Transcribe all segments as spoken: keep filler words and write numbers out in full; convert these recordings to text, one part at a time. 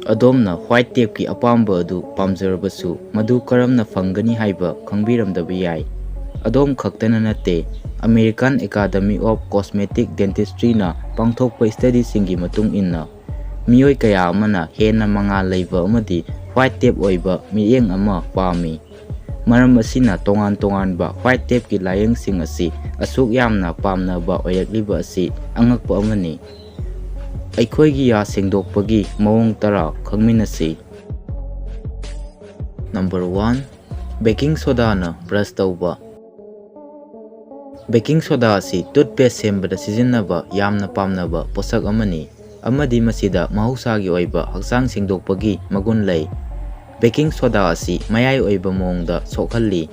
ꯑꯗꯣꯝꯅ white tapeꯀꯤ ꯑꯄꯥꯝꯕ ꯑꯗꯨ ꯄꯥꯝꯖꯔꯕꯁꯨ, ꯃꯗꯨ ꯀꯔꯝꯅ ꯐꯪꯒꯅꯤ ꯍꯥꯏꯕ ꯈꯪꯕꯤꯔꯝꯗꯕ ꯌꯥꯏ꯫ ꯑꯗꯣꯝ ꯈꯛꯇꯅ ꯅꯠꯇꯦ, American Academy of Cosmetic Dentistryꯅ ꯄꯥꯡꯊꯣꯛꯄ studyꯁꯤꯡꯒꯤ ꯃꯇꯨꯡ ꯏꯟꯅ, ꯃꯤꯑꯣꯏ ꯀꯌꯥ ꯑꯃꯅ ꯍꯦꯟꯅ ꯃꯉꯥꯜ ꯂꯩꯕ ꯑꯃꯗꯤ white tape ꯑꯣꯏꯕ ꯃꯤꯠꯌꯦꯡ ꯑꯃ ꯄꯥꯝꯃꯤ꯫ ꯃꯔꯝ ꯑꯁꯤꯅ ꯇꯣꯉꯥꯟ ꯇꯣꯉꯥꯟꯕ white tapeꯀꯤ ꯂꯥꯌꯦꯡꯁꯤꯡ ꯑꯁꯤ ꯑꯁꯨꯛ ꯌꯥꯝꯅ ꯄꯥꯝꯅꯕ ꯑꯣꯏꯔꯛꯂꯤꯕ ꯑꯁꯤ ꯑꯉꯛꯄ ꯑꯃꯅꯤ꯫ ꯑꯩꯈꯣꯏꯒꯤ ꯌꯥ ꯁꯦꯡꯗꯣꯛꯄꯒꯤ ꯃꯑꯣꯡ ꯇꯔꯥ ꯈꯪꯃꯤꯟꯅꯁꯤ꯫ Number one, baking sodaꯅ brush ꯇꯧꯕ꯫ Baking soda ꯑꯁꯤ toothpaste ꯁꯦꯝꯕꯗ ꯁꯤꯖꯤꯟꯅꯕ ꯌꯥꯝꯅ ꯄꯥꯝꯅꯕ ꯄꯣꯠꯁꯛ ꯑꯃꯅꯤ, ꯑꯃꯗꯤ ꯃꯁꯤꯗ ꯃꯍꯧꯁꯥꯒꯤ ꯑꯣꯏꯕ ꯍꯛꯆꯥꯡ ꯁꯦꯡꯗꯣꯛꯄꯒꯤ ꯃꯒꯨꯟ ꯂꯩ꯫ Baking soda ꯑꯁꯤ ꯃꯌꯥꯏ ꯑꯣꯏꯕ ꯃꯑꯣꯡꯗ ꯁꯣꯛꯍꯜꯂꯤ,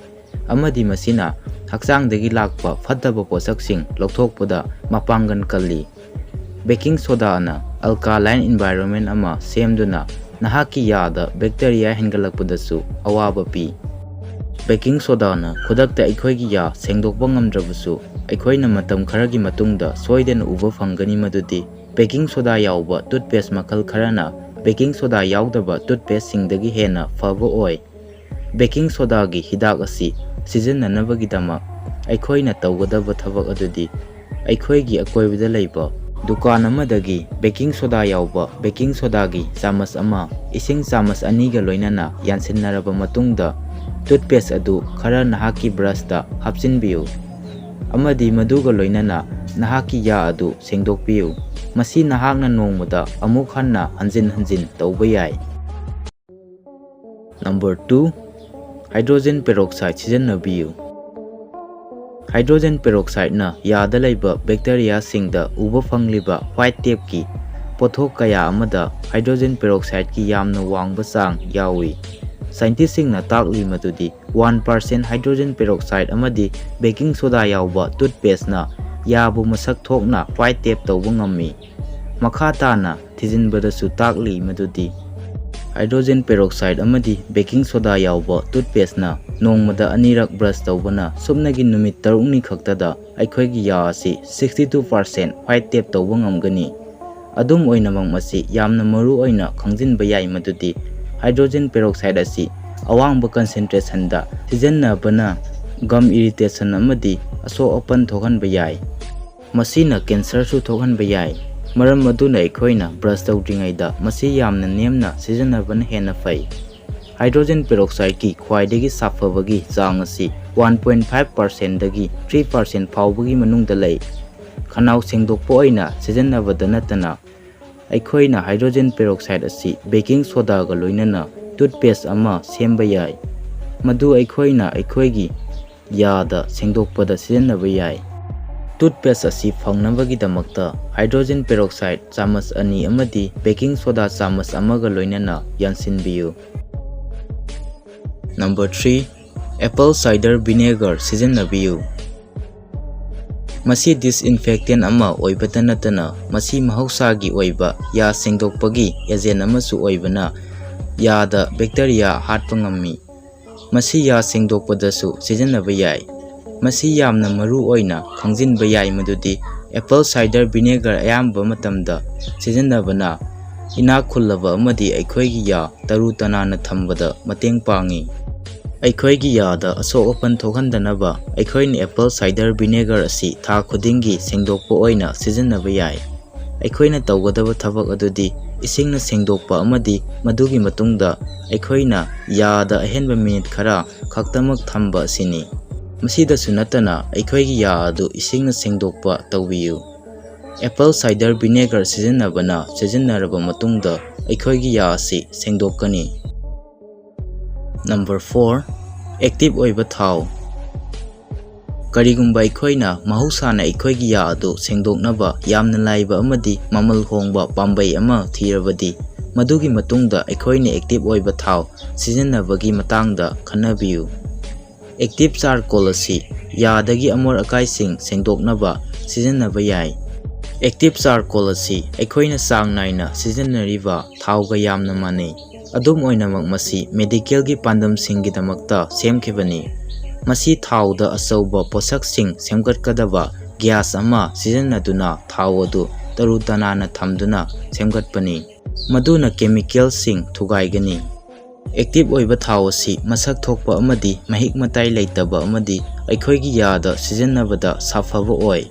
ꯑꯃꯗꯤ ꯃꯁꯤꯅ ꯍꯛꯆꯥꯡꯗꯒꯤ ꯂꯥꯛꯄ ꯐꯠꯇꯕ ꯄꯣꯠꯁꯛꯁꯤꯡ ꯂꯧꯊꯣꯛꯄꯗ ꯃꯄꯥꯡꯒꯜ ꯀꯜꯂꯤ꯫ Baking sodaꯅ alkaline environment ꯑꯃ ꯁꯦꯝꯗꯨꯅ ꯅꯍꯥꯛꯀꯤ ꯌꯥꯗ bacteria ꯍꯦꯟꯒꯠꯂꯛꯄꯗꯁꯨ ꯑꯋꯥꯕ ꯄꯤ꯫ Baking sodaꯅ ꯈꯨꯗꯛꯇ ꯑꯩꯈꯣꯏꯒꯤ ꯌꯥ ꯁꯦꯡꯗꯣꯛꯄ ꯉꯝꯗ꯭ꯔꯕꯁꯨ, ꯑꯩꯈꯣꯏꯅ ꯃꯇꯝ ꯈꯔꯒꯤ ꯃꯇꯨꯡꯗ ꯁꯣꯏꯗꯅ ꯎꯕ ꯐꯪꯒꯅꯤ ꯃꯗꯨꯗꯤ baking soda ꯌꯥꯎꯕ toothpaste ꯃꯈꯜ ꯈꯔꯅ baking soda ꯌꯥꯎꯗꯕ toothpasteꯁꯤꯡꯗꯒꯤ ꯍꯦꯟꯅ ꯐꯕ ꯑꯣꯏ꯫ Baking sodaꯒꯤ ꯍꯤꯗꯥꯛ ꯑꯁꯤ ꯁꯤꯖꯤꯟꯅꯅꯕꯒꯤꯗꯃꯛ ꯑꯩꯈꯣꯏꯅ ꯇꯧꯒꯗꯕ ꯊꯕꯛ ꯑꯗꯨꯗꯤ ꯑꯩꯈꯣꯏꯒꯤ ꯑꯀꯣꯏꯕꯗ ꯂꯩꯕ ꯗꯨꯀꯥꯟ ꯑꯃꯗꯒꯤ baking soda ꯌꯥꯎꯕ baking sodaꯒꯤ ꯆꯥꯃꯁ ꯑꯃ ꯏꯁꯤꯡ ꯆꯥꯃꯁ ꯑꯅꯤꯒ ꯂꯣꯏꯅꯅ ꯌꯥꯟꯁꯤꯟꯅꯔꯕ ꯃꯇꯨꯡꯗ, toothpaste ꯑꯗꯨ ꯈꯔ ꯅꯍꯥꯛꯀꯤ brushꯇ ꯍꯥꯞꯆꯤꯟꯕꯤꯌꯨ ꯑꯃꯗꯤ ꯃꯗꯨꯒ ꯂꯣꯏꯅꯅ ꯅꯍꯥꯛꯀꯤ ꯌꯥ ꯑꯗꯨ ꯁꯦꯡꯗꯣꯛꯄꯤꯌꯨ꯫ ꯃꯁꯤ ꯅꯍꯥꯛꯅ ꯅꯣꯡꯃꯗ ꯑꯃꯨꯛ ꯍꯟꯅ ꯍꯟꯖꯤꯟ ꯍꯟꯖꯤꯟ ꯇꯧꯕ ꯌꯥꯏ꯫ Number two, hydrogen peroxide ꯁꯤꯖꯤꯟꯅꯕꯤꯌꯨ꯫ Hydrogen peroxideꯅ ꯌꯥꯗ ꯂꯩꯕ bacteriaꯁꯤꯡꯗ ꯎꯕ ꯐꯪꯂꯤꯕ white tapeꯀꯤ ꯄꯣꯠꯊꯣꯛ ꯀꯌꯥ ꯑꯃꯗ hydrogen peroxideꯀꯤ ꯌꯥꯝꯅ ꯋꯥꯡꯕ ꯆꯥꯡ ꯌꯥꯎꯏ꯫ Scientistꯁꯤꯡꯅ ꯇꯥꯛꯂꯤ ꯃꯗꯨꯗꯤ one percent hydrogen peroxide ꯑꯃꯗꯤ baking soda ꯌꯥꯎꯕ toothpasteꯅ ꯌꯥꯕꯨ ꯃꯁꯛ ꯊꯣꯛꯅ white tape ꯇꯧꯕ ꯉꯝꯃꯤ꯫ ꯃꯈꯥ ꯇꯥꯅ ꯊꯤꯖꯤꯟꯕꯗꯁꯨ ꯇꯥꯛꯂꯤ ꯃꯗꯨꯗꯤ hydrogen peroxide ꯑꯃꯗꯤ baking soda ꯌꯥꯎꯕ toothpasteꯅ ꯅꯣꯡꯃꯗ ꯑꯅꯤꯔꯛ brush ꯇꯧꯕꯅ ꯁꯨꯞꯅꯒꯤ ꯅꯨꯃꯤꯠ ꯇꯔꯨꯛꯅꯤ ꯈꯛꯇꯗ ꯑꯩꯈꯣꯏꯒꯤ ꯌꯥ ꯑꯁꯤ sixty two percent white tape ꯇꯧꯕ ꯉꯝꯒꯅꯤ꯫ ꯑꯗꯨꯝ ꯑꯣꯏꯅꯃꯛ, ꯃꯁꯤ ꯌꯥꯝꯅ ꯃꯔꯨ ꯑꯣꯏꯅ ꯈꯪꯖꯤꯟꯕ ꯌꯥꯏ ꯃꯗꯨꯗꯤ hydrogen peroxide ꯑꯁꯤ ꯑꯋꯥꯡꯕ concentrationꯗ ꯁꯤꯖꯤꯟꯅꯕꯅ gum irritation ꯑꯃꯗꯤ ꯑꯁꯣꯛ ꯑꯄꯟ ꯊꯣꯛꯍꯟꯕ ꯌꯥꯏ꯫ ꯃꯁꯤꯅ cancerꯁꯨ ꯊꯣꯛꯍꯟꯕ ꯌꯥꯏ꯫ ꯃꯔꯝ ꯑꯗꯨꯅ ꯑꯩꯈꯣꯏꯅ brush ꯇꯧꯗ꯭ꯔꯤꯉꯩꯗ ꯃꯁꯤ ꯌꯥꯝꯅ ꯅꯦꯝꯅ ꯁꯤꯖꯤꯟꯅꯕꯅ ꯍꯦꯟꯅ ꯐꯩ꯫ Hydrogen peroxideꯀꯤ ꯈ꯭ꯋꯥꯏꯗꯒꯤ ꯁꯥꯐꯕꯒꯤ ꯆꯥꯡ ꯑꯁꯤ one point five percentꯗꯒꯤ three percent ꯐꯥꯎꯕꯒꯤ ꯃꯅꯨꯡꯗ ꯂꯩ꯫ ꯈꯅꯥꯎ ꯁꯦꯡꯗꯣꯛꯄ ꯑꯣꯏꯅ ꯁꯤꯖꯤꯟꯅꯕꯗ ꯅꯠꯇꯅ, ꯑꯩꯈꯣꯏꯅ hydrogen peroxide ꯑꯁꯤ baking sodaꯒ ꯂꯣꯏꯅꯅ toothpaste ꯑꯃ ꯁꯦꯝꯕ ꯌꯥꯏ꯫ ꯃꯗꯨ ꯑꯩꯈꯣꯏꯅ ꯑꯩꯈꯣꯏꯒꯤ ꯌꯥꯗ ꯁꯦꯡꯗꯣꯛꯄꯗ ꯁꯤꯖꯤꯟꯅꯕ ꯌꯥꯏ꯫ Toothpaste ꯑꯁꯤ ꯐꯪꯅꯕꯒꯤꯗꯃꯛꯇ hydrogen peroxide ꯆꯥꯃꯁ ꯑꯅꯤ ꯑꯃꯗꯤ baking soda ꯆꯥꯃꯁ ꯑꯃꯒ ꯂꯣꯏꯅꯅ ꯌꯥꯟꯁꯤꯟꯕꯤꯌꯨ꯫ Number three, apple cider vinegar ꯁꯤꯖꯤꯟꯅꯕꯤꯌꯨ꯫ ꯃꯁꯤ disinfectant ꯑꯃ ꯑꯣꯏꯕꯇ ꯅꯠꯇꯅ, ꯃꯁꯤ ꯃꯍꯧꯁꯥꯒꯤ ꯑꯣꯏꯕ ꯌꯥ ꯁꯦꯡꯗꯣꯛꯄꯒꯤ agent ꯑꯃꯁꯨ ꯑꯣꯏꯕꯅ, ꯌꯥꯗ bacteria ꯍꯥꯠꯄ ꯉꯝꯃꯤ꯫ ꯃꯁꯤ ꯌꯥ ꯁꯦꯡꯗꯣꯛꯄꯗꯁꯨ ꯁꯤꯖꯤꯟꯅꯕ ꯌꯥꯏ꯫ ꯃꯁꯤ ꯌꯥꯝꯅ ꯃꯔꯨ ꯑꯣꯏꯅ ꯈꯪꯖꯤꯟꯕ ꯌꯥꯏ ꯃꯗꯨꯗꯤ, apple cider vinegar ꯑꯌꯥꯝꯕ ꯃꯇꯝꯗ ꯁꯤꯖꯤꯟꯅꯕꯅ ꯏꯅꯥꯛ ꯈꯨꯜꯂꯕ ꯑꯃꯗꯤ ꯑꯩꯈꯣꯏꯒꯤ ꯌꯥ ꯇꯔꯨ ꯇꯅꯥꯟꯅ ꯊꯝꯕꯗ ꯃꯇꯦꯡ ꯄꯥꯡꯏ꯫ ꯑꯩꯈꯣꯏꯒꯤ ꯌꯥꯗ ꯑꯁꯣꯛ ꯑꯄꯟ ꯊꯣꯛꯍꯟꯗꯅꯕ ꯑꯩꯈꯣꯏꯅ apple cider vinegar ꯑꯁꯤ ꯊꯥ ꯈꯨꯗꯤꯡꯒꯤ ꯁꯦꯡꯗꯣꯛꯄ ꯑꯣꯏꯅ ꯁꯤꯖꯤꯟꯅꯕ ꯌꯥꯏ꯫ ꯑꯩꯈꯣꯏꯅ ꯇꯧꯒꯗꯕ ꯊꯕꯛ ꯑꯗꯨꯗꯤ ꯏꯁꯤꯡꯅ ꯁꯦꯡꯗꯣꯛꯄ ꯑꯃꯗꯤ ꯃꯗꯨꯒꯤ ꯃꯇꯨꯡꯗ ꯑꯩꯈꯣꯏꯅ ꯌꯥꯗ ꯑꯍꯦꯟꯕ minute ꯈꯔ ꯈꯛꯇꯃꯛ ꯊꯝꯕ ꯑꯁꯤꯅꯤ꯫ ꯃꯁꯤꯗꯁꯨ ꯅꯠꯇꯅ, ꯑꯩꯈꯣꯏꯒꯤ ꯌꯥ ꯑꯗꯨ ꯏꯁꯤꯡꯅ ꯁꯦꯡꯗꯣꯛꯄ ꯇꯧꯕꯤꯌꯨ꯫ Apple cider vinegar ꯁꯤꯖꯤꯟꯅꯕꯅ ꯁꯤꯖꯤꯟꯅꯔꯕ ꯃꯇꯨꯡꯗ ꯑꯩꯈꯣꯏꯒꯤ ꯌꯥ ꯑꯁꯤ ꯁꯦꯡꯗꯣꯛꯀꯅꯤ꯫ Number four, active ꯑꯣꯏꯕ ꯊꯥꯎ꯫ ꯀꯔꯤꯒꯨꯝꯕ ꯑꯩꯈꯣꯏꯅ ꯃꯍꯧꯁꯥꯅ ꯑꯩꯈꯣꯏꯒꯤ ꯌꯥ ꯑꯗꯨ ꯁꯦꯡꯗꯣꯛꯅꯕ ꯌꯥꯝꯅ ꯂꯥꯏꯕ ꯑꯃꯗꯤ ꯃꯃꯜ ꯍꯣꯡꯕ ꯄꯥꯝꯕꯩ ꯑꯃ ꯊꯤꯔꯕꯗꯤ, ꯃꯗꯨꯒꯤ ꯃꯇꯨꯡꯗ ꯑꯩꯈꯣꯏꯅ active ꯑꯣꯏꯕ ꯊꯥꯎ ꯁꯤꯖꯤꯟꯅꯕꯒꯤ ꯃꯇꯥꯡꯗ ꯈꯟꯅꯕꯤꯌꯨ꯫ Active charcoal ꯑꯁꯤ ꯌꯥꯗꯒꯤ ꯑꯃꯣꯠ ꯑꯀꯥꯏꯁꯤꯡ ꯁꯦꯡꯗꯣꯛꯅꯕ ꯁꯤꯖꯤꯟꯅꯕ ꯌꯥꯏ꯫ Active charcoal ꯑꯁꯤ ꯑꯩꯈꯣꯏꯅ ꯆꯥꯡ ꯅꯥꯏꯅ ꯁꯤꯖꯤꯟꯅꯔꯤꯕ ꯊꯥꯎꯒ ꯌꯥꯝꯅ ꯃꯥꯟꯅꯩ꯫ ꯑꯗꯨꯝ ꯑꯣꯏꯅꯃꯛ, ꯃꯁꯤ medicalꯒꯤ ꯄꯥꯟꯗꯝꯁꯤꯡꯒꯤꯗꯃꯛꯇ ꯁꯦꯝꯈꯤꯕꯅꯤ꯫ ꯃꯁꯤ ꯊꯥꯎꯗ ꯑꯆꯧꯕ ꯄꯣꯠꯁꯛꯁꯤꯡ ꯁꯦꯝꯒꯠꯀꯗꯕ gas ꯑꯃ ꯁꯤꯖꯤꯟꯅꯗꯨꯅ ꯊꯥꯎ ꯑꯗꯨ ꯇꯔꯨ ꯇꯅꯥꯟꯅ ꯊꯝꯗꯨꯅ ꯁꯦꯝꯒꯠꯄꯅꯤ꯫ ꯃꯗꯨꯅ ꯀꯦꯃꯤꯀꯦꯜꯁꯤꯡ ꯊꯨꯒꯥꯏꯒꯅꯤ꯫ ꯑꯦꯛꯇꯤꯚ ꯑꯣꯏꯕ ꯊꯥꯎ ꯑꯁꯤ ꯃꯁꯛ ꯊꯣꯛꯄ ꯑꯃꯗꯤ ꯃꯍꯤꯛ ꯃꯇꯥꯏ ꯂꯩꯇꯕ ꯑꯃꯗꯤ ꯑꯩꯈꯣꯏꯒꯤ ꯌꯥꯗ ꯁꯤꯖꯤꯟꯅꯕꯗ ꯁꯥꯐꯕ ꯑꯣꯏ꯫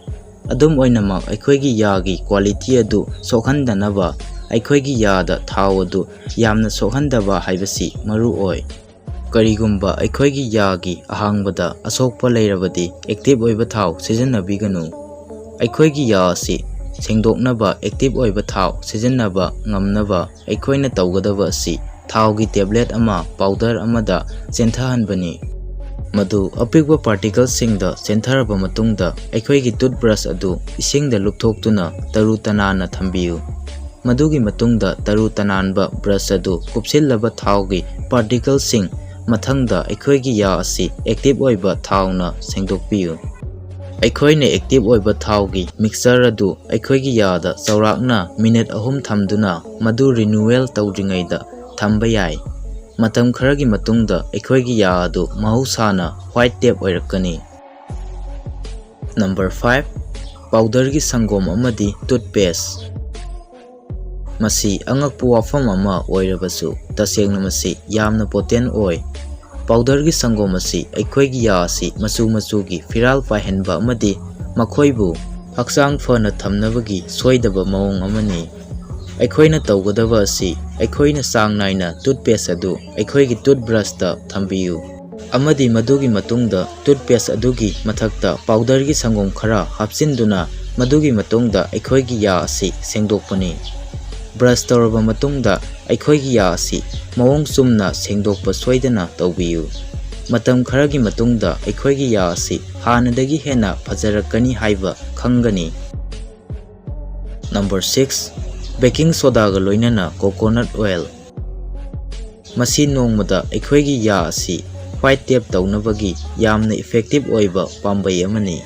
ꯑꯗꯨꯝ ꯑꯣꯏꯅꯃꯛ, ꯑꯩꯈꯣꯏꯒꯤ ꯌꯥꯒꯤ ꯀ꯭ꯋꯥꯂꯤꯇꯤ ꯑꯗꯨ ꯁꯣꯛꯍꯟꯗꯅꯕ ꯑꯩꯈꯣꯏꯒꯤ ꯌꯥꯗ ꯊꯥꯎ ꯑꯗꯨ ꯌꯥꯝꯅ ꯁꯣꯛꯍꯟꯗꯕ ꯍꯥꯏꯕꯁꯤ ꯃꯔꯨ ꯑꯣꯏ꯫ ꯀꯔꯤꯒꯨꯝꯕ ꯑꯩꯈꯣꯏꯒꯤ ꯌꯥꯒꯤ ꯑꯍꯥꯡꯕꯗ ꯑꯁꯣꯛꯄ ꯂꯩꯔꯕꯗꯤ, ꯑꯦꯛꯇꯤꯚ ꯑꯣꯏꯕ ꯊꯥꯎ ꯁꯤꯖꯤꯟꯅꯕꯤꯒꯅꯨ꯫ ꯑꯩꯈꯣꯏꯒꯤ ꯌꯥ ꯑꯁꯤ ꯁꯦꯡꯗꯣꯛꯅꯕ ꯑꯦꯛꯇꯤꯚ ꯑꯣꯏꯕ ꯊꯥꯎ ꯁꯤꯖꯤꯟꯅꯕ ꯉꯝꯅꯕ ꯑꯩꯈꯣꯏꯅ ꯇꯧꯒꯗꯕ ꯑꯁꯤ ꯊꯥꯎꯒꯤ ꯇꯦꯕ꯭ꯂꯦꯠ ꯑꯃ ꯄꯥꯎꯗꯔ ꯑꯃꯗ ꯆꯦꯟꯊꯍꯟꯕꯅꯤ꯫ ꯃꯗꯨ ꯑꯄꯤꯛꯄ ꯄꯥꯔꯇꯤꯀꯜꯁꯤꯡꯗ ꯆꯦꯟꯊꯔꯕ ꯃꯇꯨꯡꯗ, ꯑꯩꯈꯣꯏꯒꯤ ꯇꯨꯠꯕ꯭ꯔꯁ ꯑꯗꯨ ꯏꯁꯤꯡꯗ ꯂꯨꯞꯊꯣꯛꯇꯨꯅ ꯇꯔꯨ ꯇꯅꯥꯟꯅ ꯊꯝꯕꯤꯌꯨ꯫ ꯃꯗꯨꯒꯤ ꯃꯇꯨꯡꯗ ꯇꯔꯨ ꯇꯅꯥꯟꯕ ꯕ꯭ꯔꯁ ꯑꯗꯨ ꯀꯨꯞꯁꯤꯜꯂꯕ ꯊꯥꯎꯒꯤ ꯄꯥꯔꯇꯤꯀꯜꯁꯤꯡ ꯃꯊꯪꯗ ꯑꯩꯈꯣꯏꯒꯤ ꯌꯥ ꯑꯁꯤ ꯑꯦꯛꯇꯤꯚ ꯑꯣꯏꯕ ꯊꯥꯎꯅ ꯁꯦꯡꯗꯣꯛꯄꯤꯌꯨ꯫ ꯑꯩꯈꯣꯏꯅ ꯑꯦꯛꯇꯤꯚ ꯑꯣꯏꯕ ꯊꯥꯎꯒꯤ ꯃꯤꯛꯁꯆꯔ ꯑꯗꯨ ꯑꯩꯈꯣꯏꯒꯤ ꯌꯥꯗ ꯆꯥꯎꯔꯥꯛꯅ ꯃꯤꯅꯤꯠ ꯑꯍꯨꯝ ꯊꯝꯗꯨꯅ ꯃꯗꯨ ꯔꯤꯅ꯭ꯌꯨꯑꯦꯜ ꯇꯧꯗ꯭ꯔꯤꯉꯩꯗ ꯊꯝꯕ ꯌꯥꯏ꯫ ꯃꯇꯝ ꯈꯔꯒꯤ ꯃꯇꯨꯡꯗ ꯑꯩꯈꯣꯏꯒꯤ ꯌꯥ ꯑꯗꯨ ꯃꯍꯧꯁꯥꯅ ꯋꯥꯏꯠ ꯇꯦꯞ ꯑꯣꯏꯔꯛꯀꯅꯤ꯫ ꯅꯝꯕꯔ ꯐꯥꯏꯚ, ꯄꯥꯎꯗꯔꯒꯤ ꯁꯪꯒꯣꯝ ꯑꯃꯗꯤ ꯇꯨꯠꯄꯦꯁ꯫ ꯃꯁꯤ ꯑꯉꯛꯄ ꯋꯥꯐꯝ ꯑꯃ ꯑꯣꯏꯔꯕꯁꯨ, ꯇꯁꯦꯡꯅ ꯃꯁꯤ ꯌꯥꯝꯅ ꯄꯣꯇꯦꯟ ꯑꯣꯏ꯫ ꯄꯥꯎꯗꯔꯒꯤ ꯁꯪꯒꯣꯝ ꯑꯁꯤ ꯑꯩꯈꯣꯏꯒꯤ ꯌꯥ ꯑꯁꯤ ꯃꯆꯨ ꯃꯆꯨꯒꯤ ꯐꯤꯔꯥꯜ ꯄꯥꯏꯍꯟꯕ ꯑꯃꯗꯤ ꯃꯈꯣꯏꯕꯨ ꯍꯛꯆꯥꯡ ꯐꯅ ꯊꯝꯅꯕꯒꯤ ꯁꯣꯏꯗꯕ ꯃꯑꯣꯡ ꯑꯃꯅꯤ꯫ ꯑꯩꯈꯣꯏꯅ ꯇꯧꯒꯗꯕ ꯑꯁꯤ, ꯑꯩꯈꯣꯏꯅ ꯆꯥꯡ ꯅꯥꯏꯅ ꯇꯨꯠꯄꯦꯁ ꯑꯗꯨ ꯑꯩꯈꯣꯏꯒꯤ ꯇꯨꯠꯕ꯭ꯔꯁꯇ ꯊꯝꯕꯤꯌꯨ ꯑꯃꯗꯤ ꯃꯗꯨꯒꯤ ꯃꯇꯨꯡꯗ ꯇꯨꯠꯄꯦꯁ ꯑꯗꯨꯒꯤ ꯃꯊꯛꯇ ꯄꯥꯎꯗꯔꯒꯤ ꯁꯪꯒꯣꯝ ꯈꯔ ꯍꯥꯞꯆꯤꯟꯗꯨꯅ ꯃꯗꯨꯒꯤ ꯃꯇꯨꯡꯗ ꯑꯩꯈꯣꯏꯒꯤ ꯌꯥ ꯑꯁꯤ ꯁꯦꯡꯗꯣꯛꯄꯅꯤ꯫ ꯕ꯭ꯔꯁ ꯇꯧꯔꯕ ꯃꯇꯨꯡꯗ ꯑꯩꯈꯣꯏꯒꯤ ꯌꯥ ꯑꯁꯤ ꯃꯑꯣꯡ ꯆꯨꯝꯅ ꯁꯦꯡꯗꯣꯛꯄ ꯁꯣꯏꯗꯅ ꯇꯧꯕꯤꯌꯨ꯫ ꯃꯇꯝ ꯈꯔꯒꯤ ꯃꯇꯨꯡꯗ ꯑꯩꯈꯣꯏꯒꯤ ꯌꯥ ꯑꯁꯤ ꯍꯥꯟꯅꯗꯒꯤ ꯍꯦꯟꯅ ꯐꯖꯔꯛꯀꯅꯤ ꯍꯥꯏꯕ ꯈꯪꯒꯅꯤ꯫ ꯅꯝꯕꯔ ꯁꯤꯛꯁ, ꯕꯦꯀꯤꯡ ꯁꯣꯗꯥꯒ ꯂꯣꯏꯅꯅ ꯀꯣꯀꯣꯅꯠ ꯑꯣꯏꯜ꯫ ꯃꯁꯤ ꯅꯣꯡꯃꯗ ꯑꯩꯈꯣꯏꯒꯤ ꯌꯥ ꯑꯁꯤ ꯋꯥꯏꯠ ꯇꯦꯞ ꯇꯧꯅꯕꯒꯤ ꯌꯥꯝꯅ ꯏꯐꯦꯛꯇꯤꯚ ꯑꯣꯏꯕ ꯄꯥꯝꯕꯩ ꯑꯃꯅꯤ,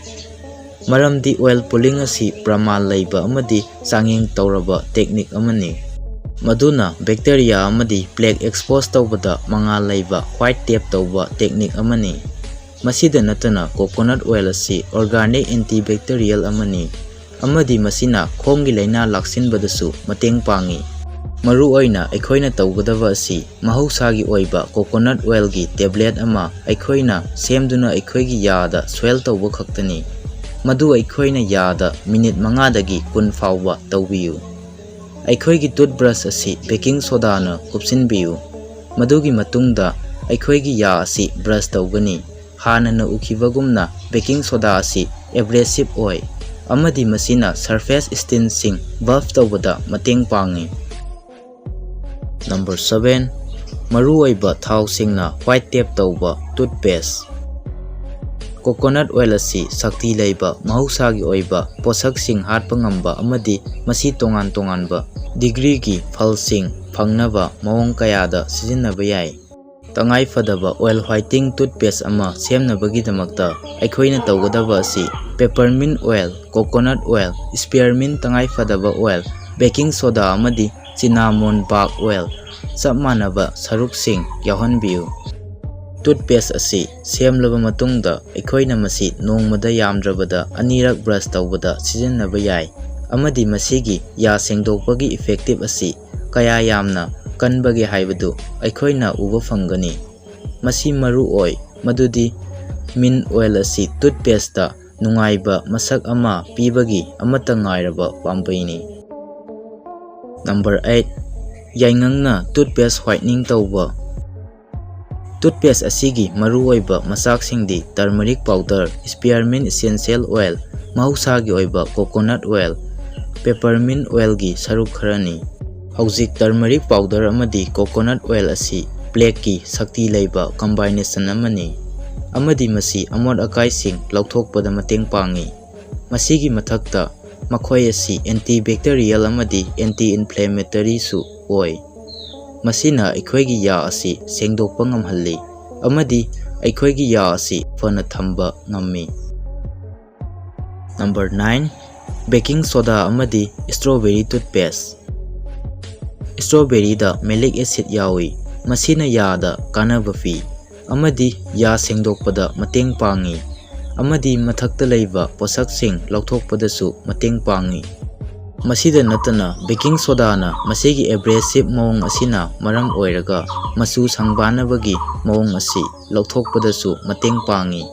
ꯃꯔꯝꯗꯤ ꯑꯣꯏꯜ ꯄꯨꯂꯤꯡ ꯑꯁꯤ ꯄ꯭ꯔꯃꯥꯟ ꯂꯩꯕ ꯑꯃꯗꯤ ꯆꯥꯡꯌꯦꯡ ꯇꯧꯔꯕ ꯇꯦꯛꯅꯤꯛ ꯑꯃꯅꯤ, ꯃꯗꯨꯅ ꯕꯦꯛꯇꯦꯔꯤꯌꯥ ꯑꯃꯗꯤ ꯄ꯭ꯂꯦꯛ ꯑꯦꯛꯁꯄꯣꯖ ꯇꯧꯕꯗ ꯃꯉꯥꯜ ꯂꯩꯕ ꯋꯥꯏꯠ ꯇꯦꯞ ꯇꯧꯕ ꯇꯦꯛꯅꯤꯛ ꯑꯃꯅꯤ꯫ ꯃꯁꯤꯗ ꯅꯠꯇꯅ, ꯀꯣꯀꯣꯅꯠ ꯑꯣꯏꯜ ꯑꯁꯤ ꯑꯣꯔꯒꯥꯅꯤꯛ ꯑꯦꯟꯇꯤꯕꯦꯛꯇꯦꯔꯤꯌꯦꯜ ꯑꯃꯅꯤ, ꯑꯃꯗꯤ ꯃꯁꯤꯅ ꯈꯣꯡꯒꯤ ꯂꯥꯏꯅꯥ ꯂꯥꯛꯁꯤꯟꯕꯗꯁꯨ ꯃꯇꯦꯡ ꯄꯥꯡꯏ꯫ ꯃꯔꯨꯑꯣꯏꯅ ꯑꯩꯈꯣꯏꯅ ꯇꯧꯒꯗꯕ ꯑꯁꯤ ꯃꯍꯧꯁꯥꯒꯤ ꯑꯣꯏꯕ coconut oilꯒꯤ tablet ꯑꯃ ꯑꯩꯈꯣꯏꯅ ꯁꯦꯝꯗꯨꯅ ꯑꯩꯈꯣꯏꯒꯤ ꯌꯥꯗ swirl ꯇꯧꯕ ꯈꯛꯇꯅꯤ꯫ ꯃꯗꯨ ꯑꯩꯈꯣꯏꯅ ꯌꯥꯗ ꯃꯤꯅꯤꯠ ꯃꯉꯥꯗꯒꯤ ꯀꯨꯟ ꯐꯥꯎꯕ ꯇꯧꯕꯤꯌꯨ꯫ ꯑꯩꯈꯣꯏꯒꯤ toothbrush ꯑꯁꯤ baking sodaꯅ ꯀꯨꯞꯁꯤꯟꯕꯤꯌꯨ꯫ ꯃꯗꯨꯒꯤ ꯃꯇꯨꯡꯗ ꯑꯩꯈꯣꯏꯒꯤ ꯌꯥ ꯑꯁꯤ brush ꯇꯧꯒꯅꯤ꯫ ꯍꯥꯟꯅꯅ ꯎꯈꯤꯕꯒꯨꯝꯅ, baking soda ꯑꯁꯤ abrasive ꯑꯣꯏ ꯑꯃꯗꯤ ꯃꯁꯤꯅ surface stainꯁꯤꯡ buff ꯇꯧꯕꯗ ꯃꯇꯦꯡ ꯄꯥꯡꯏ꯫ Number seven, ꯃꯔꯨꯑꯣꯏꯕ ꯊꯥꯎꯁꯤꯡꯅ white tape ꯇꯧꯕ toothpaste꯫ Coconut oil ꯑꯁꯤ ꯁꯛꯇꯤ ꯂꯩꯕ ꯃꯍꯧꯁꯥꯒꯤ ꯑꯣꯏꯕ ꯄꯣꯠꯁꯛꯁꯤꯡ ꯍꯥꯠꯄ ꯉꯝꯕ ꯑꯃꯗꯤ ꯃꯁꯤ ꯇꯣꯉꯥꯟ ꯇꯣꯉꯥꯟꯕ degreeꯒꯤ ꯐꯜꯁꯤꯡ ꯐꯪꯅꯕ ꯃꯑꯣꯡ ꯀꯌꯥꯗ ꯁꯤꯖꯤꯟꯅꯕ ꯌꯥꯏ꯫ ꯇꯉꯥꯏ ꯐꯗꯕ oil whitening toothpaste ꯑꯃ ꯁꯦꯝꯅꯕꯒꯤꯗꯃꯛꯇ ꯑꯩꯈꯣꯏꯅ ꯇꯧꯒꯗꯕ ꯑꯁꯤ peppermint oil, coconut oil, spearmint ꯇꯉꯥꯏ ꯐꯗꯕ oil, baking soda ꯑꯃꯗꯤ cinnamon bark oil ꯆꯞ ꯃꯥꯟꯅꯕ ꯁꯔꯨꯛꯁꯤꯡ ꯌꯥꯎꯍꯟꯕꯤꯌꯨ꯫ Toothpaste ꯑꯁꯤ ꯁꯦꯝꯂꯕ ꯃꯇꯨꯡꯗ ꯑꯩꯈꯣꯏꯅ ꯃꯁꯤ ꯅꯣꯡꯃꯗ ꯌꯥꯝꯗ꯭ꯔꯕꯗ ꯑꯅꯤꯔꯛ brush ꯇꯧꯕꯗ ꯁꯤꯖꯤꯟꯅꯕ ꯌꯥꯏ, ꯑꯃꯗꯤ ꯃꯁꯤꯒꯤ ꯌꯥ ꯁꯦꯡꯗꯣꯛꯄꯒꯤ effective ꯑꯁꯤ ꯀꯌꯥ ꯌꯥꯝꯅ ꯀꯟꯕꯒꯦ ꯍꯥꯏꯕꯗꯨ ꯑꯩꯈꯣꯏꯅ ꯎꯕ ꯐꯪꯒꯅꯤ꯫ ꯃꯁꯤ ꯃꯔꯨ ꯑꯣꯏ ꯃꯗꯨꯗꯤ mint oil ꯑꯁꯤ toothpasteꯇ ꯅꯨꯡꯉꯥꯏꯕ ꯃꯁꯛ ꯑꯃ ꯄꯤꯕꯒꯤ ꯑꯃꯠꯇ ꯉꯥꯏꯔꯕ ꯄꯥꯝꯕꯩꯅꯤ꯫ Number eight, ꯌꯥꯏꯉꯪꯅ toothpaste whitening ꯇꯧꯕ꯫ Toothpaste ꯑꯁꯤꯒꯤ ꯃꯔꯨꯑꯣꯏꯕ ꯃꯆꯥꯛꯁꯤꯡꯗꯤ turmeric powder, spearmint essential oil, ꯃꯍꯧꯁꯥꯒꯤ ꯑꯣꯏꯕ coconut oil, peppermint oilꯒꯤ ꯁꯔꯨꯛ ꯈꯔꯅꯤ꯫ ꯍꯧꯖꯤꯛ turmeric powder ꯑꯃꯗꯤ coconut oil ꯑꯁꯤ plaqueꯀꯤ ꯁꯛꯇꯤ ꯂꯩꯕ combination ꯑꯃꯅꯤ, ꯑꯃꯗꯤ ꯃꯁꯤ ꯑꯃꯣꯠ ꯑꯀꯥꯏꯁꯤꯡ ꯂꯧꯊꯣꯛꯄꯗ ꯃꯇꯦꯡ ꯄꯥꯡꯏ꯫ ꯃꯁꯤꯒꯤ ꯃꯊꯛꯇ, ꯃꯈꯣꯏ ꯑꯁꯤ antibacterial ꯑꯃꯗꯤ anti-inflammatoryꯁꯨ ꯑꯣꯏ꯫ ꯃꯁꯤꯅ ꯑꯩꯈꯣꯏꯒꯤ ꯌꯥ ꯑꯁꯤ ꯁꯦꯡꯗꯣꯛꯄ ꯉꯝꯍꯜꯂꯤ ꯑꯃꯗꯤ ꯑꯩꯈꯣꯏꯒꯤ ꯌꯥ ꯑꯁꯤ ꯐꯅ ꯊꯝꯕ ꯉꯝꯃꯤ꯫ Number nine, baking soda ꯑꯃꯗꯤ strawberry toothpaste꯫ Strawberryꯗ malic acid ꯌꯥꯎꯏ, ꯃꯁꯤꯅ ꯌꯥꯗ ꯀꯥꯟꯅꯕ ꯄꯤ ꯑꯃꯗꯤ ꯌꯥ ꯁꯦꯡꯗꯣꯛꯄꯗ ꯃꯇꯦꯡ ꯄꯥꯡꯏ꯫ ꯑꯃꯗꯤ ꯃꯊꯛꯇ ꯂꯩꯕ ꯄꯣꯠꯁꯛꯁꯤꯡ ꯂꯧꯊꯣꯛꯄꯗꯁꯨ ꯃꯇꯦꯡ ꯄꯥꯡꯏ꯫ ꯃꯁꯤꯗ ꯅꯠꯇꯅ, ꯕꯦꯀꯤꯡ ꯁꯣꯗꯥꯅ ꯃꯁꯤꯒꯤ ꯑꯦꯕ꯭ꯔꯦꯁꯤꯚ ꯃꯑꯣꯡ ꯑꯁꯤꯅ ꯃꯔꯝ ꯑꯣꯏꯔꯒ ꯃꯆꯨ ꯁꯪꯕꯥꯅꯕꯒꯤ ꯃꯑꯣꯡ ꯑꯁꯤ ꯂꯧꯊꯣꯛꯄꯗꯁꯨ ꯃꯇꯦꯡ ꯄꯥꯡꯏ꯫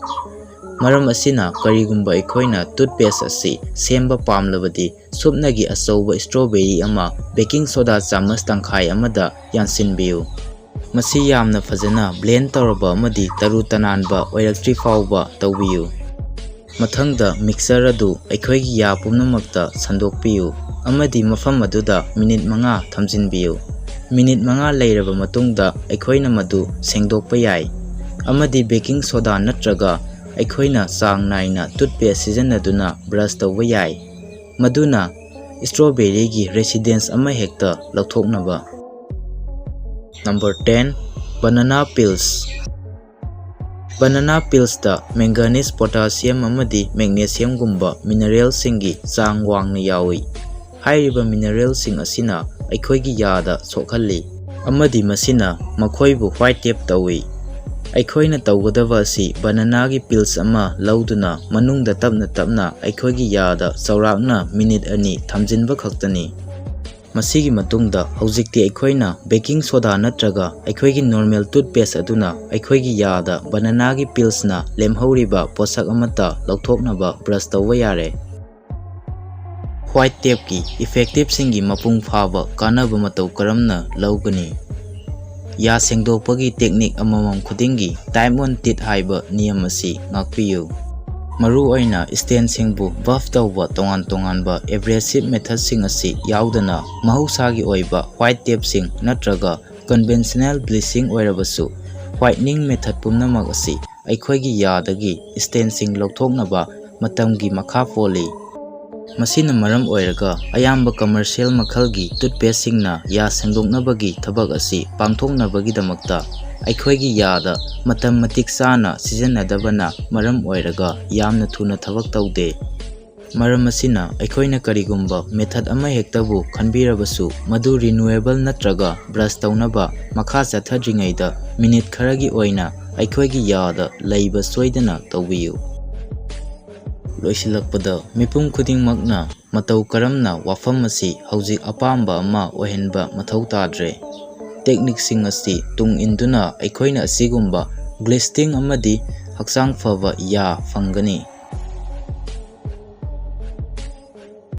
ꯃꯔꯝ ꯑꯁꯤꯅ, ꯀꯔꯤꯒꯨꯝꯕ ꯑꯩꯈꯣꯏꯅ ꯇꯨꯠꯄꯦꯁ ꯑꯁꯤ ꯁꯦꯝꯕ ꯄꯥꯝꯂꯕꯗꯤ, ꯁꯨꯞꯅꯒꯤ ꯑꯆꯧꯕ ꯏꯁꯇ꯭ꯔꯣꯕꯦꯔꯤ ꯑꯃ ꯕꯦꯀꯤꯡ ꯁꯣꯗꯥ ꯆꯥꯃꯁ ꯇꯪꯈꯥꯏ ꯑꯃꯗ ꯌꯥꯟꯁꯤꯟꯕꯤꯌꯨ꯫ ꯃꯁꯤ ꯌꯥꯝꯅ ꯐꯖꯅ ꯕ꯭ꯂꯦꯟ ꯇꯧꯔꯕ ꯑꯃꯗꯤ ꯇꯔꯨ ꯇꯅꯥꯟꯕ ꯑꯣꯏꯔꯛꯇ꯭ꯔꯤ ꯐꯥꯎꯕ ꯇꯧꯕꯤꯌꯨ꯫ ꯃꯊꯪꯗ, ꯃꯤꯛꯁꯆꯔ ꯑꯗꯨ ꯑꯩꯈꯣꯏꯒꯤ ꯌꯥ ꯄꯨꯝꯅꯃꯛꯇ ꯁꯟꯗꯣꯛꯄꯤꯌꯨ ꯑꯃꯗꯤ ꯃꯐꯝ ꯑꯗꯨꯗ ꯃꯤꯅꯤꯠ ꯃꯉꯥ ꯊꯝꯖꯤꯟꯕꯤꯌꯨ꯫ ꯃꯤꯅꯤꯠ ꯃꯉꯥ ꯂꯩꯔꯕ ꯃꯇꯨꯡꯗ, ꯑꯩꯈꯣꯏꯅ ꯃꯗꯨ ꯁꯦꯡꯗꯣꯛꯄ ꯌꯥꯏ ꯑꯃꯗꯤ ꯕꯦꯀꯤꯡ ꯁꯣꯗꯥ ꯅꯠꯇ꯭ꯔꯒ ꯑꯩꯈꯣꯏꯅ ꯆꯥꯡ ꯅꯥꯏꯅ ꯇꯨꯠꯄꯦꯁ ꯁꯤꯖꯤꯟꯅꯗꯨꯅ ꯕ꯭ꯔꯁ ꯇꯧꯕ ꯌꯥꯏ꯫ ꯃꯗꯨꯅ ꯏꯁꯇ꯭ꯔꯣꯕꯦꯔꯤꯒꯤ ꯔꯦꯁꯤꯗꯦꯟꯁ ꯑꯃꯍꯦꯛꯇ ꯂꯧꯊꯣꯛꯅꯕ꯫ Number ten, banana peels꯫ Banana peelsꯇ manganese, potassium ꯑꯃꯗꯤ magnesiumꯒꯨꯝꯕ ꯃꯤꯅꯔꯦꯜꯁꯤꯡꯒꯤ ꯆꯥꯡ ꯋꯥꯡꯅ ꯌꯥꯎꯏ꯫ ꯍꯥꯏꯔꯤꯕ ꯃꯤꯅꯔꯦꯜꯁꯤꯡ ꯑꯁꯤꯅ ꯑꯩꯈꯣꯏꯒꯤ ꯌꯥꯗ ꯁꯣꯛꯍꯜꯂꯤ ꯑꯃꯗꯤ ꯃꯁꯤꯅ ꯃꯈꯣꯏꯕꯨ ꯋꯥꯏꯠ ꯇꯦꯞ ꯇꯧꯏ꯫ ꯑꯩꯈꯣꯏꯅ ꯇꯧꯒꯗꯕ ꯑꯁꯤ ꯕꯅꯥꯅꯥꯒꯤ ꯄꯤꯜꯁ ꯑꯃ ꯂꯧꯗꯨꯅ ꯃꯅꯨꯡꯗ ꯇꯞꯅ ꯇꯞꯅ ꯑꯩꯈꯣꯏꯒꯤ ꯌꯥꯗ ꯆꯥꯎꯔꯥꯛꯅ ꯃꯤꯅꯤꯠ ꯑꯅꯤ ꯊꯝꯖꯤꯟꯕ ꯈꯛꯇꯅꯤ꯫ ꯃꯁꯤꯒꯤ ꯃꯇꯨꯡꯗ ꯍꯧꯖꯤꯛꯇꯤ ꯑꯩꯈꯣꯏꯅ ꯕꯦꯀꯤꯡ ꯁꯣꯗꯥ ꯅꯠꯇ꯭ꯔꯒ ꯑꯩꯈꯣꯏꯒꯤ ꯅꯣꯔꯃꯦꯜ ꯇꯨꯠꯄꯦꯁ ꯑꯗꯨꯅ ꯑꯩꯈꯣꯏꯒꯤ ꯌꯥꯗ ꯕꯅꯥꯅꯥꯒꯤ ꯄꯤꯜꯁꯅ ꯂꯦꯝꯍꯧꯔꯤꯕ ꯄꯣꯠꯁꯛ ꯑꯃꯠꯇ ꯂꯧꯊꯣꯛꯅꯕ ꯕ꯭ꯔꯁ ꯇꯧꯕ ꯌꯥꯔꯦ꯫ ꯋꯥꯏꯠ ꯇꯦꯞꯀꯤ ꯏꯐꯦꯛꯇꯤꯞꯁꯤꯡꯒꯤ ꯃꯄꯨꯡ ꯐꯥꯕ ꯀꯥꯟꯅꯕ ꯃꯇꯧ ꯀꯔꯝꯅ ꯂꯧꯒꯅꯤ? ꯌꯥ ꯁꯦꯡꯗꯣꯛꯄꯒꯤ ꯇꯦꯛꯅꯤꯛ ꯑꯃꯃꯝ ꯈꯨꯗꯤꯡꯒꯤ ꯇꯥꯏꯞ ꯋꯥꯟ ꯇꯤꯠ ꯍꯥꯏꯕ ꯅꯤꯌꯝ ꯑꯁꯤ ꯉꯥꯛꯄꯤꯌꯨ꯫ ꯃꯔꯨꯑꯣꯏꯅ ꯁ꯭ꯇꯦꯟꯁꯤꯡꯕꯨ ꯕꯐ ꯇꯧꯕ ꯇꯣꯉꯥꯟ ꯇꯣꯉꯥꯟꯕ ꯑꯦꯕ꯭ꯔꯦꯁꯤꯞ ꯃꯦꯊꯠꯁꯤꯡ ꯑꯁꯤ ꯌꯥꯎꯗꯅ ꯃꯍꯧꯁꯥꯒꯤ ꯑꯣꯏꯕ ꯋꯥꯏꯠ ꯇꯦꯞꯁꯤꯡ ꯅꯠꯇ꯭ꯔꯒ ꯀꯟꯚꯦꯟꯁꯅꯦꯜ ꯕ꯭ꯂꯤꯆꯤꯡ ꯑꯣꯏꯔꯕꯁꯨ, ꯋꯥꯏꯠꯅꯤꯡ ꯃꯦꯊꯠ ꯄꯨꯝꯅꯃꯛ ꯑꯁꯤ ꯑꯩꯈꯣꯏꯒꯤ ꯌꯥꯗꯒꯤ ꯁ꯭ꯇꯦꯟꯁꯤꯡ ꯂꯧꯊꯣꯛꯅꯕ ꯃꯇꯝꯒꯤ ꯃꯈꯥ ꯄꯣꯜꯂꯤ꯫ ꯃꯁꯤꯅ ꯃꯔꯝ ꯑꯣꯏꯔꯒ ꯑꯌꯥꯝꯕ ꯀꯃꯔꯁꯤꯌꯦꯜ ꯃꯈꯜꯒꯤ ꯇꯨꯠꯄꯦꯁꯁꯤꯡꯅ ꯌꯥ ꯁꯦꯡꯗꯣꯛꯅꯕꯒꯤ ꯊꯕꯛ ꯑꯁꯤ ꯄꯥꯡꯊꯣꯛꯅꯕꯒꯤꯗꯃꯛꯇ ꯑꯩꯈꯣꯏꯒꯤ ꯌꯥꯗ ꯃꯇꯝ ꯃꯇꯤꯛ ꯆꯥꯅ ꯁꯤꯖꯤꯟꯅꯗꯕꯅ ꯃꯔꯝ ꯑꯣꯏꯔꯒ ꯌꯥꯝꯅ ꯊꯨꯅ ꯊꯕꯛ ꯇꯧꯗꯦ꯫ ꯃꯔꯝ ꯑꯁꯤꯅ, ꯑꯩꯈꯣꯏꯅ ꯀꯔꯤꯒꯨꯝꯕ ꯃꯦꯊꯠ ꯑꯃꯍꯦꯛꯇꯕꯨ ꯈꯟꯕꯤꯔꯕꯁꯨ, ꯃꯗꯨ ꯔꯤꯅ꯭ꯌꯨꯑꯦꯕꯜ ꯅꯠꯇ꯭ꯔꯒ ꯕ꯭ꯔꯁ ꯇꯧꯅꯕ ꯃꯈꯥ ꯆꯠꯊꯗ꯭ꯔꯤꯉꯩꯗ ꯃꯤꯅꯤꯠ ꯈꯔꯒꯤ ꯑꯣꯏꯅ ꯑꯩꯈꯣꯏꯒꯤ ꯌꯥꯗ ꯂꯩꯕ ꯁꯣꯏꯗꯅ ꯇꯧꯕꯤꯌꯨ꯫ ꯂꯣꯏꯁꯤꯜꯂꯛꯄꯗ, ꯃꯤꯄꯨꯝ ꯈꯨꯗꯤꯡꯃꯛꯅ ꯃꯇꯧ ꯀꯔꯝꯅ ꯋꯥꯐꯝ ꯑꯁꯤ ꯍꯧꯖꯤꯛ ꯑꯄꯥꯝꯕ ꯑꯃ ꯑꯣꯏꯍꯟꯕ ꯃꯊꯧ ꯇꯥꯗ꯭ꯔꯦ꯫ ꯇꯦꯛꯅꯤꯛꯁꯤꯡ ꯑꯁꯤ ꯇꯨꯡ ꯏꯟꯗꯨꯅ ꯑꯩꯈꯣꯏꯅ ꯑꯁꯤꯒꯨꯝꯕ ꯒ꯭ꯂꯤꯁꯇꯤꯡ ꯑꯃꯗꯤ ꯍꯛꯆꯥꯡ ꯐꯕ ꯌꯥ ꯐꯪꯒꯅꯤ꯫